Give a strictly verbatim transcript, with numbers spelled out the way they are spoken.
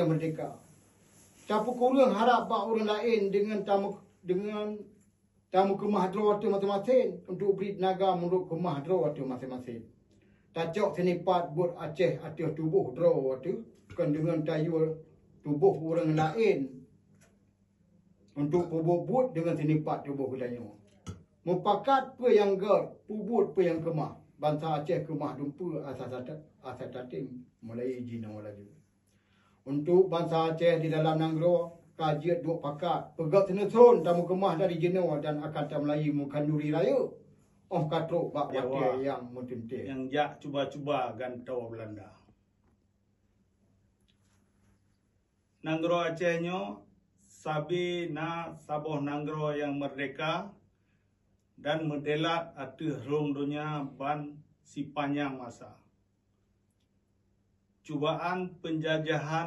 meurdeka. Tapeukureueng harab bak ureuëng laén deungon tameu-, deungon tameukeumah droe ateueh maséng-maséng, untuk bri teunaga meunurot keumah droe ateueh maséng-maséng. Tacok sinipat buet Aceh ateueh tuboh droe ateueh, kon deungon tayue tuboh ureuëng laén untuk peubuet buet deungon sinipat tuboh geutanyoe. Mupakat peue nyang gét, peubuet peue nyang keumah, bansa Aceh keumah dumpeue asai ta-, asai tatem mulai jinoe laju. Untuk bansa Aceh di dalam nanggroe ka jeuet duek pakat, peugét seuneusôn tameukeumah dari jinoe dan akan tameulayi meukhanduri rayeuk óh ka trok bak watée nyang meuteuntée. Nyang jak cuba-cuba gantoe Beulanda. Nanggroe Aceh nyoe sabe na saboh nanggroe nyang meurdeka dan meudelat ateueh rhueng donya ban sipanyang masa. Cubaan peunjajahan